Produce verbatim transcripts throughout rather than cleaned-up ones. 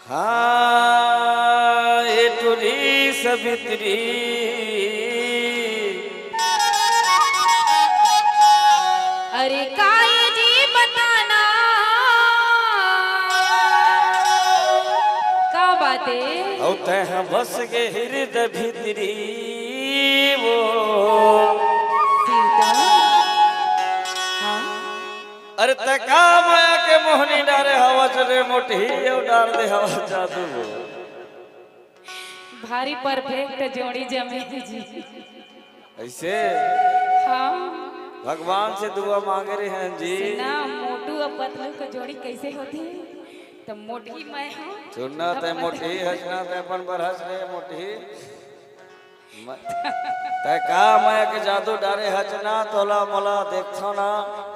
हाँ, ए टुरी सवित्री। अरे काई जी बताना, का बात हे? अउ तैं ह बस गे हृदय भीतरी वो। सीता। हाँ। अरे तैं का मया के मोहनी डारे हवस रे मोटही, अउ डार दे हवस जादू। भारी perfect जोड़ी जमे हे जी। अइसे? हाँ। भगवान से दुआ मांगे रहे हन जी। सुना, मोटू अउ पतलू के जोड़ी कइसे होथे? त मोटही मैं हंव। सुनना, तैं मोटही हस ना, तैं अपन बर हस रे मोटही। म-, तैं का मया के जादू डारे हच ना, तोला मोला देखथंव ना,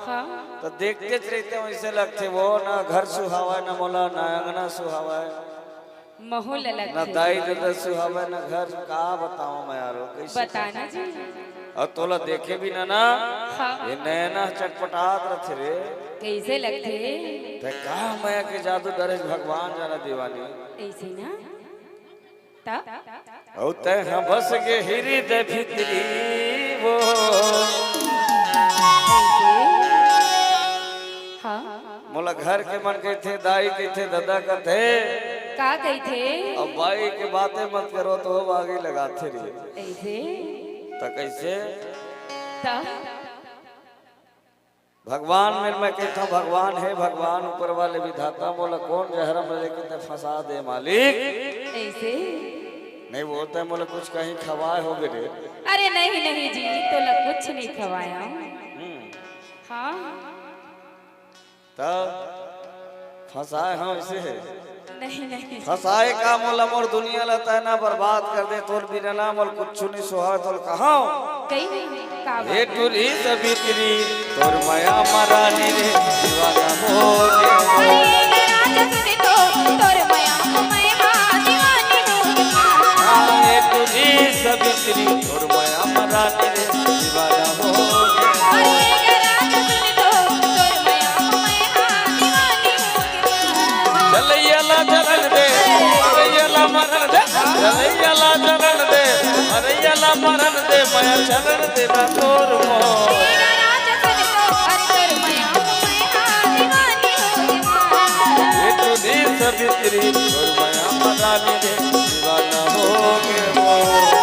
हाँ। त देखतेच रहितेंव, अइसे लगथे वो ना घर सुहावय, ना मोला, ना अंगना सुहावय, महू ल ना लगथे। दाई ददा सुहावय, ना घर, का बतावंव मैं यारो, कइसे बताना जी। अउ तोला देखे बिना ना, हाँ। ये नैना चटपटात रथे रे। कइसे लगथे? तैं का मया के जादू डारे हच भगवान जाने दीवानी। अइसे ना? त? अउ तैं ह बस गे हृदय भीतरी वो। हाँ। मोला घर के मन कहिथे, दाई कहिथे, ददा कथे। का कहिथे? अब बाई के बातें मत करो त वो आगी लगाथे रे। अइसे? त कइसे? त? भगवान मेर मैं कहिथंव, भगवान हे, भगवान ऊपर वाले विधाता, मोला कोन जहर में लेके तैं फंसा दे मालिक। अइसे? नहीं बोलते, मोला कुछ कहीं खवाए होबे रे। अरे नहीं, नहीं जी, तोला कुछ नहीं खवाया। हम्म। हाँ। तब फंसाए हंव अइसे हे। नहीं, नहीं। फंसाए का मोला, मोर दुनिया ला तैं ना बर्बाद कर दे, तोर बिना ना मोला कुछु नहीं सुहावय, तोला कहंव। कहीं नहीं, का बात हे? टुरी सवित्री, तोर मया म रानी रे, दीवाना हो गे। अरे राजा सुन तो, तोर मया म मैं हा दीवानी हो गे। हाँ, हे टुरी सवित्री, तोर मया म रानी रे, दीवाना हो गे। अरे राजा सुन तो, तोर मया म मैं हा दीवानी हो गे। जलैया ला जलन दे, मरैया ला मरन दे, जलैया ला जलन दे, मरैया ला मरन दे, मया चलन दे ना तोर मोर। हे टुरी सवित्री, तोर मया म रानी रे, दीवाना हो गे मोर।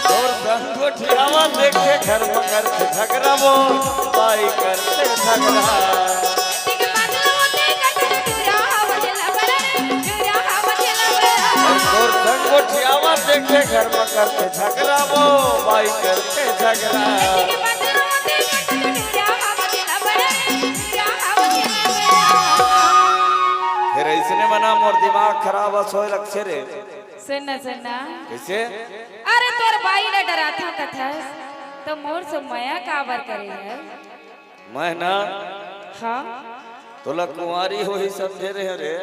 तोर संग गोठियावा देखे घर म करथे झगरा वो, बाई करथे झगरा। तोर संग गोठियावा देखे घर म करथे झगरा वो, बाई करथे झगरा। फेर अइसने मना मोर दिमाग खराब अस होए लगथे रे। सुन ना, सुन ना। कइसे? अरे तोर बाई ला डराथंव कथस, त मोर से मया काबर करे हे? मैं ना हाँ। तोला कुंवारी होही समझे रहेंव रे।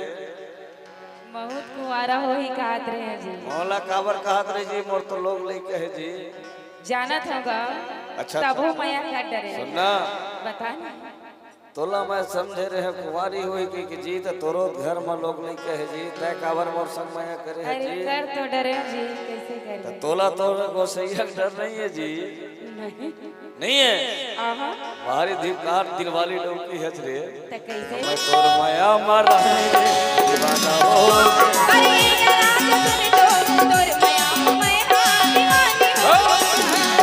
महूँ त कुंवारा होही कहत रहेंव जी। मोला काबर कहत रहे जी, मोर तो लोग लइका हे जी। जानत हंव गा। अच्छा, तभो अच्छा। मया कर डरे। सुन ना। बता ना। तोला मैं समझे रहेंव कुंवारी होही कहिके जी, त तोरो घर म लोग लइका हे जी, तैं काबर मोर संग मया करे हे अरे जी? कर तो डरेंव जी, कइसे कर त डरेंव? तोला तो गोसइया के डर नहीं हे जी। नहीं। नहीं हे? आहा। भारी धिक्कार दिलवाली डौकी हच रे। त कइसे? मैं तोर मया म रानी रे, दीवाना हो गे। अरे राज सुन तो, तोर मया म मैं हा दीवानी हो गे।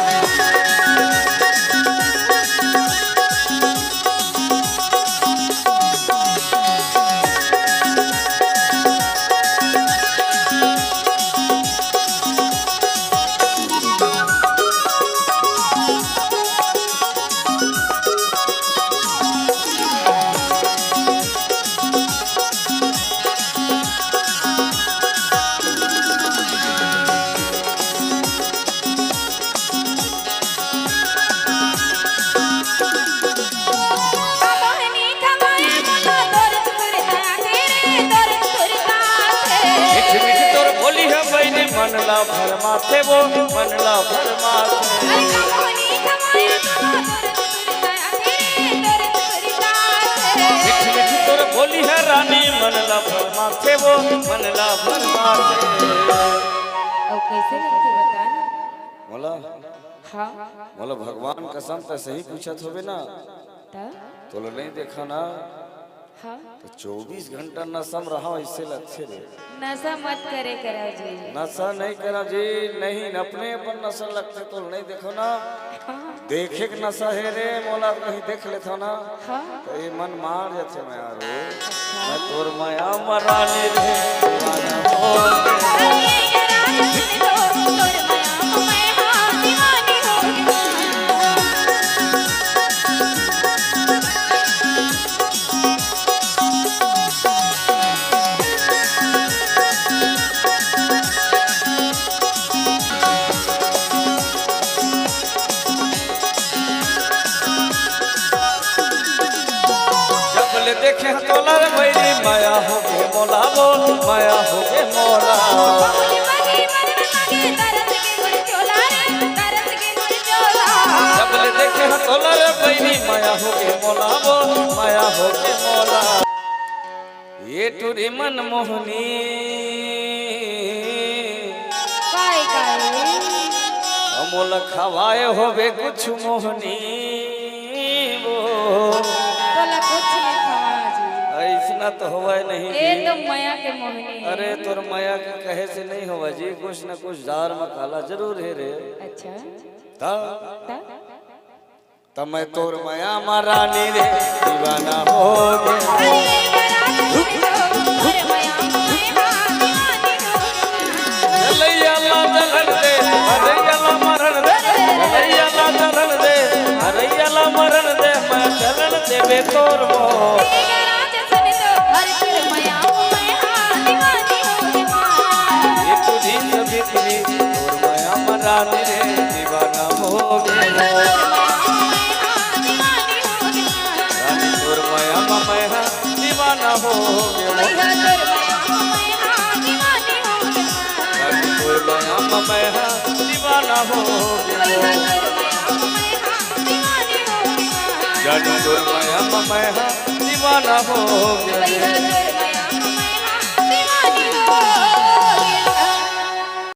मन ला भरमाथे वो, मन ला भरमाथे। अरे कमोनी कमाया कमा तोर तुरता, तेरे तोर तुरता। मिठ मिठ तोर बोली हे रानी, मन ला भरमाथे वो, मन ला भरमाथे। अउ कइसे लगथे बता ना? मोला? हाँ। मोला भगवान कसम, तैं सही पूछत होबे ना? त? तोला नइ देखा ना? हाँ। त चौबीस घंटा नशा म रहा, अइसे लगथे रे। नशा मत करे करा जी। नशा नइ करा जी, नहीं, अपने अपन नशा लगथे, तोला नइ देखा ना? हाँ। देखे के नशा हे रे, मोला कहीं देख लेथव ना? हाँ। त ये मन मार जाथे मैं यार। मैं तोर मया म रानी रे, दीवाना हो। अरे ये राजा सुन लो, तोर मया म मैं हाँ दीवानी हो गई। जब ले देखे तोला रे बैरी, मया होगे मोला बोल, मया होगे मोला। जब ले देखे तोला रे बैरी, मया होगे मोला बोल, मया होगे मोला। ये टूरी मन मोहनी। काय, काय? मोला खवाए होबे कुछ मोहनी वो। तोला कुछ नहीं खवा जी। अइसना तो होवय नहीं ए जी। तो मया के मोहनी हे। अरे तोर मया के कहे से नहीं होवय जी, कुछ न कुछ दार म काला जरूर हे रे। अच्छा। त? त? त मैं तोर मया म रानी रे दीवाना हो गे। जलैया ला जलन दे, हरैया ला मरण दे, जलैया ला जलन दे, हरैया ला मरण दे, मैं जलन देबे तोर मोर। ये तुझी सभी तुझी, तोर मया म रानी रे दीवाना हो गे। रानी तोर मया म मैं हा दीवाना हो गे। रानी तोर मया म मैं हा दीवाना हो गे। रानी तोर मया म मैं हा दीवाना हो गे।